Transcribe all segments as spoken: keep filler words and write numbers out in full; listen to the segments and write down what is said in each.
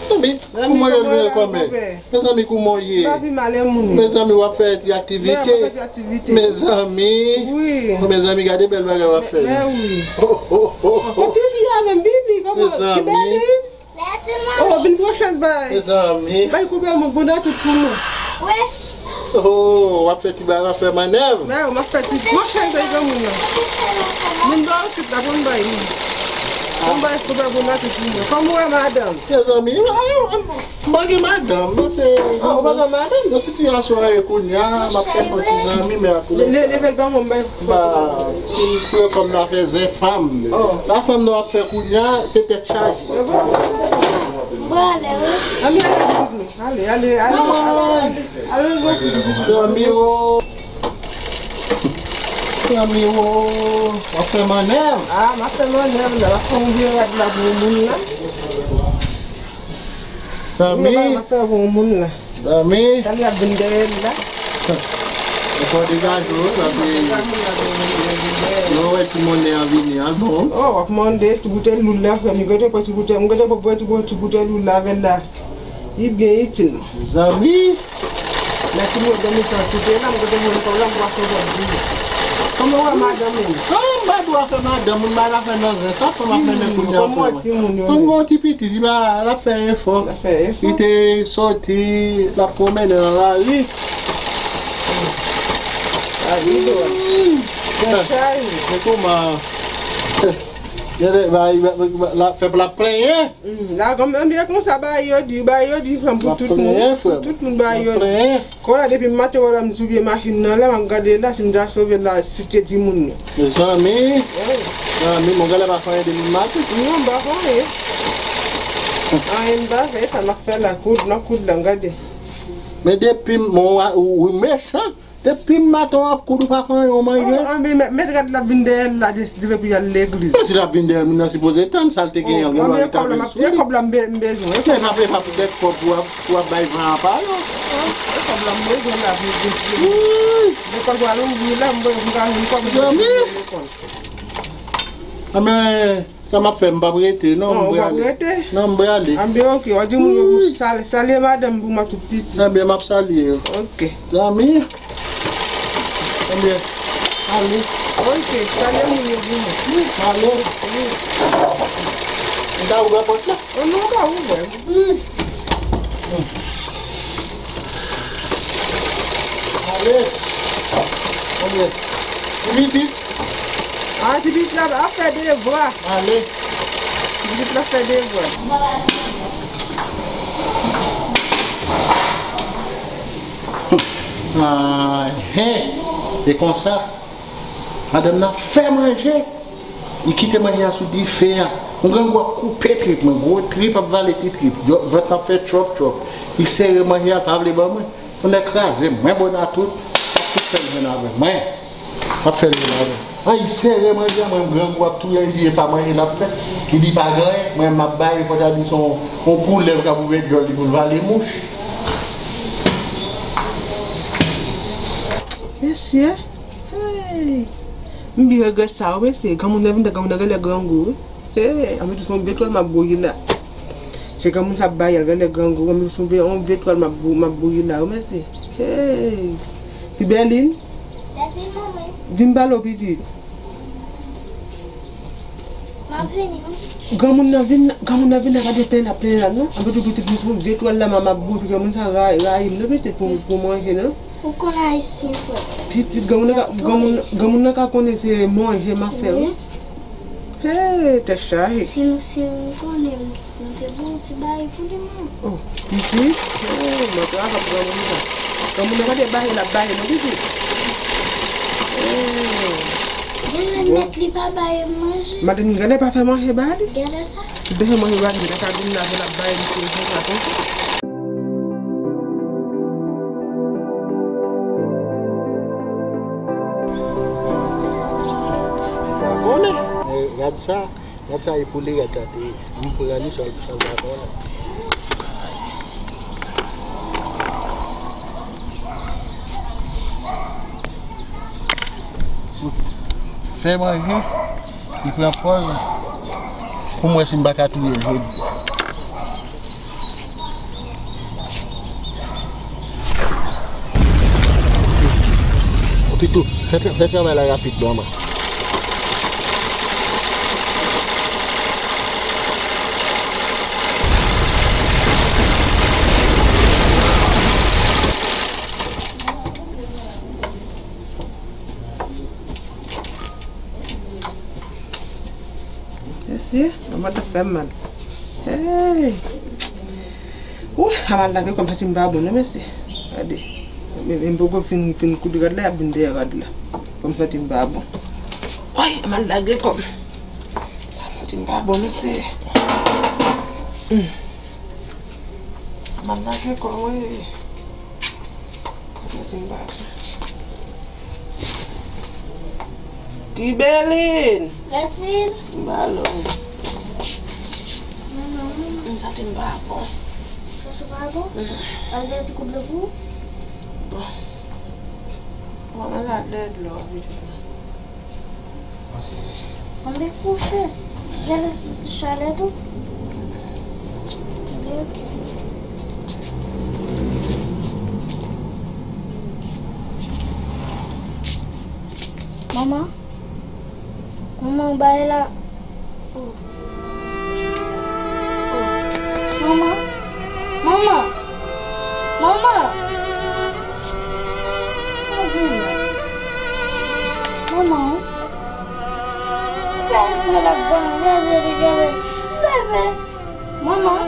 Mezanmi, kouman yo leve kòmè? Mezanmi, kouman w ye? Mezanmi, w ap fè ti aktivite? Mezanmi. Mezanmi, gade bèl bagay w ap fè la. Mezanmi. Oh, vin pran chèz bay. Mezanmi. Bay koube mwen, bon nan tout pou mwen. Oh, w ap fè ti bagay, w ap fè mannèv. Mè, w ap fè ti, pran chèz bay granmoun nan. Moun ba w sit la, pou m bay li. Pou m bay koube bon nan tout pou mwen. Kòman w wè madanm? Mezanmi, m pa gen madanm, non, se... Ah, ou pa gen madanm? Nan sitiyasyon an ye kounye a, m ap chèche yon ti zanmi, men ak... Le, le, leve l ban mwen, m bay. Ba, fè kòm nan afè zen fanm. Oh. Sa fanm nan ap fè kounye a, se tèt chaje. Mwen ale, wi. Ann ale, pitit mwen. Ale, ale, ale, ale, ale, ale, ale. Zanmi o. Zanmi o. W ap fè mannèv. Ah, m ap fè mannèv la. M ap fè yon vye rad la pou moun la. Zanmi. M ap fè pou moun la. Zanmi. Talè ap vin dèyè l la. Ou fò degaje w, paske lè w wè ti monnen an vini, al bon. Oh, w ap mande ti boutèy loul la, frè m. M gentan pran ti boutèy, m gentan pran ti boutèy, ti boutèy loul la avè l la. Li byen itil. Zanmi. Lè ti monnen an vini, m gentan pran kòb la, m pral fè kòb di. Kòman w wè madanm menm? Non, m pa dwe fè madanm, moun ba la fè nan zen, sa fanm ap mennen kounye a, frè mwen. Konn gen yon ti pitit, li pa, l ap fè efò. L ap fè efò. Li te soti, l ap pwomennen nan lari. Lari dwòl. Tèt chaje. Se kòman? Gade, ba, ba, ba, la, pèp la plenyen. Hmm, la, kòm, anben konsa, ba yo di, ba yo di, frè m, pou tout moun. Pou tout moun, ba yo di. Kounye a, depi maten, wè la, m sou pye machin nan la, m ap gade la, si m ta sove la, site timoun yo. Mezanmi. Wi. Mezanmi, mwen genlè pa fè anyen depi maten. Non, m pa fè anyen. Anyen m pa fè, sa m ap fè la, koud, m ap koud la, m gade. Men depi m, mwen, ou, ou mechan. Depi maten w ap koud, ou pa fè anyen, ou manje. Oh, anben, mèt, mèt rad la vin dèyè l la, deside pou y al legliz. Mèt rad la vin dèyè l, moun nan sipoze tann, sa l te genyen, l gen dwa li ta fè l souri. E kòb la m be-, m bezwen. E pa, e pa poutèt kòb ou ap, ou ap bay van apa yo. E kòb la m bezwen la pou lekòl pral ouvri la, m bezwen pou m ka jwenn kòb pou m lekòl. Anben, sa m ap fè, m p ap rete, non, m prale. Non, ou p ap rete? Non, m prale. Anben, oke, w a di moun yo pou sal-, salye madanm pou m ak tout pitit. Anben, m ap salye yo. Oke. Zanmi. Anben, ale. Oke, salye moun yo pou mwen. Wi, ale. Wi. M ta ouvè pòt la? Oh, non, ou ka ouvè. Wi. Ale. Anben. Wi, wi. Ah, ti pitit la ap fè devwa. Ale. Ti pitit la ap fè devwa. Ah, hen. E konsa, madanm nan fè manje. Li kite manje a sou dife a. Yon grangou ap koupe trip mwen. Gwo trip ap vale ti trip. Vant lan ap fè tchòp tchòp. Li sere manje a, l pa vle ban mwen. Tonnè kraze m, mwen bon a tout, w ap tout fè l jwenn avè m, mwen. W ap fè l jwenn avè m. Ay, sere manje a, mwen, grangou ap touye l, li di e pa manje l ap fè. Li di pa gen anyen, mwen, m ap bay, fò ta di se yon, yon koulèv k ap ouvè dyòl li pou l vale mouch. Mesye, hey! M byen regrèt sa, wi, mesye. Granmoun nan vin, granmoun nan genlè grangou, wi. Hey, anben tou se yon vye twal m ap bouyi la. Se granmoun sa ap bay al, genlè grangou, anben tou se yon vye, yon vye twal m ap bou-, m ap bouyi la, wi, mesye. Hey! Ti Bèlin. Vin pale w, pitit. M ap vini, wi. Granmoun nan vin, granmoun nan vin la, gade plenn la, plenn la, non? Anben tou pitit, se yon vye twal la, m ap bouyi, granmoun sa ray, rayi m, non, pitit, pou, pou manje, non? Ou konn ayisyen, frè. Pitit, granmoun nan ka, granmoun, granmoun nan ka konnen se manje m ap fè, wi. Hey, tèt chaje. Si nou, si nou konnen, nou te bon ti bagay pou li, man. Oh, pitit? Oh, mwen te ap granmoun nan. Granmoun nan pa te bay, l ap bay, non, pitit? Oh. Genlè mèt li pa bay manje. Madanm li genlè pa fè manje ba li. Genlè sa. Li te fè manje ba li, li ta ka vin la, l ap bay li, se konsa, konsa. Sa konnen. Eh, gad sa. Gad sa, e pou li, gad sa, te, m pran li, sa, sa, sa, sa. Fè manje, li pran pòz. Pou m wè si m pa ka touye l jodi a. Pitou, fè, fè travay la rapid, manman. Mesye, manman t ap fè m mal. Hey! Wouch, a mal lage kò m, santi m pa bon non, mesye. Gade. Men, men m poko fin, fin koud rad la, y ap vin dèyè rad la. Kò m santi m pa bon. Woy, a mal lage kò m. Santi m pa bon, mesye. Hmm. A mal lage kò m, wi. Tibelin! Clotilde! Ba lò. Manman. M santi m pa bon. Santi w pa bon? Mm. Al dèyè ti kout dlo pou ou. Bon. Bon, mwen al dèyè dlo a, pitit mwen. Mande kouche. Gade ti chalè tou. Li oke. Manman? Manman, bay la. Oh. Oh. Manman? Manman? Manman! Sa vin la? Manman? Fè espre l ap dòmi, leve, leve, leve. Leve. Manman.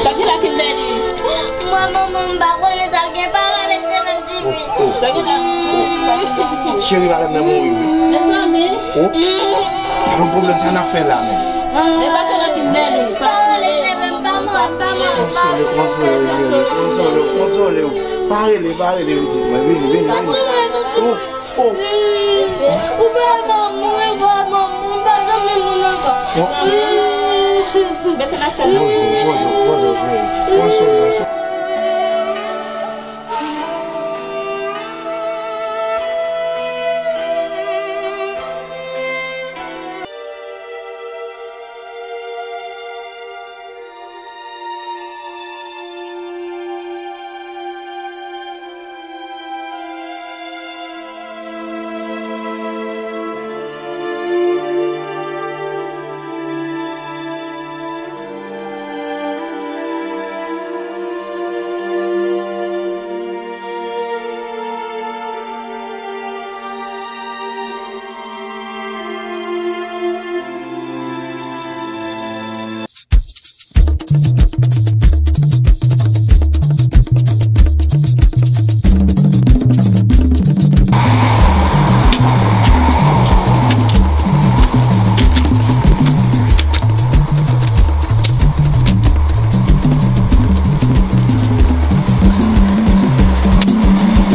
Sa ki la Kimberly? Mwen, manman, m pa konnen sa l gen, pa rale sèvant. Cheri, madanm nan mouri, wi. Mezanmi. Oh. Gade yon pwoblèm sa n ap fè la menm. E pa konnen ki bèl li. Pa rele, pa mò, pa mò. Konsole, konsole, konsole, konsole. Pa rele, pa rele, pitit mwen. Vini, vini, vini. Oh, oh. Ou pa mò, ou pa mò, ou pa janm moun ankò. Bonjou, bonjou, bonjou, cheri. Konsole, konsole.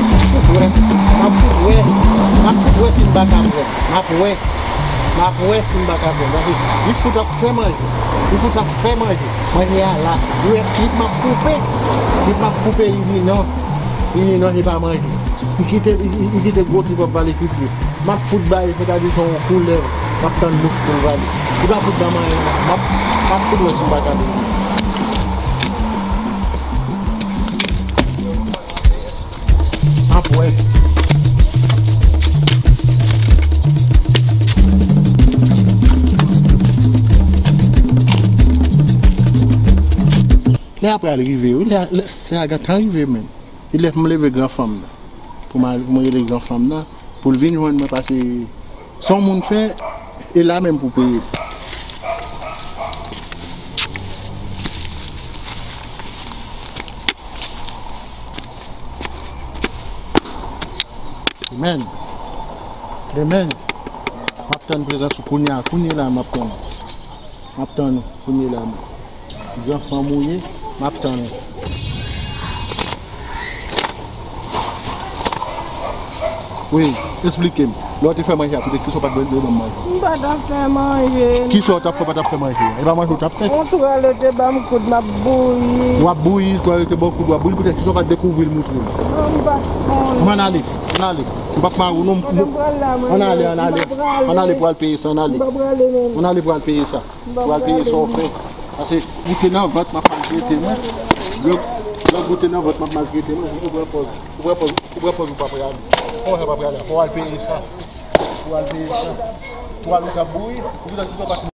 M ap fout wè, m ap fout wè, m ap fout wè si m pa ka pran. M ap wè. M ap wè si m pa ka fè. Paske li fout ap fè manje. Li fout ap fè manje. Manje a la. Li wè trip m ap koupe. Trip m ap koupe, li di non. Li di non, li pa manje. Li kite, li, li, li kite gwo trip ap vale trip li. M ap fout bay, sètadi se yon koulèv. M ap tann bouch pou l vale. Li pa fout ban m anyen. M ap, m ap fout wè si m pa ka pran. M ap wè. Lè a pral rive, wi, lè a, lè, lè a gentan rive menm. E lè pou m leve gran fanm nan. Pou m al, pou m rele gran fanm nan, pou l vin jwenn mwen, paske se yon moun fè, e la menm pou peye l. Amen. Amen. M ap tann prezans ou kounye a, kounye la m ap tann. M ap tann ou kounye la. Gran fanm ou ye, m ap tann ou. Wi, esplike m. Lè w te fè manje a, poutèt kisa w pa t vle ban m manje? M pa t ap fè manje. Kisa w t ap fè, w pa t ap fè manje a? E pa manje w t ap fè? Yon twal yo te ban m kout, m ap bouyi. W ap bouyi, twal yo te ban w kout, w ap bouyi, poutèt kisa w pa t dekouvri l, montre m? Non, m pa t konnen. Ann ale, ann ale. M p ap mare w non. Kote m pral la, mwen? Ann ale, ann ale. M pa prale. Ann ale pou al peye sa, ann ale. M pa prale menm. Ann ale pou al peye sa. Pou al peye sa w fè. Pase goute nan vant m ap maltrete mwen. Lè, lè goute nan vant m ap maltrete mwen, ou pran pòz, ou pran pòz, ou pran pòz ou pa prale. Kòman sa pa prale? Fò w al peye sa. Fò w al peye sa. Twal ou t ap bouyi, ou t ap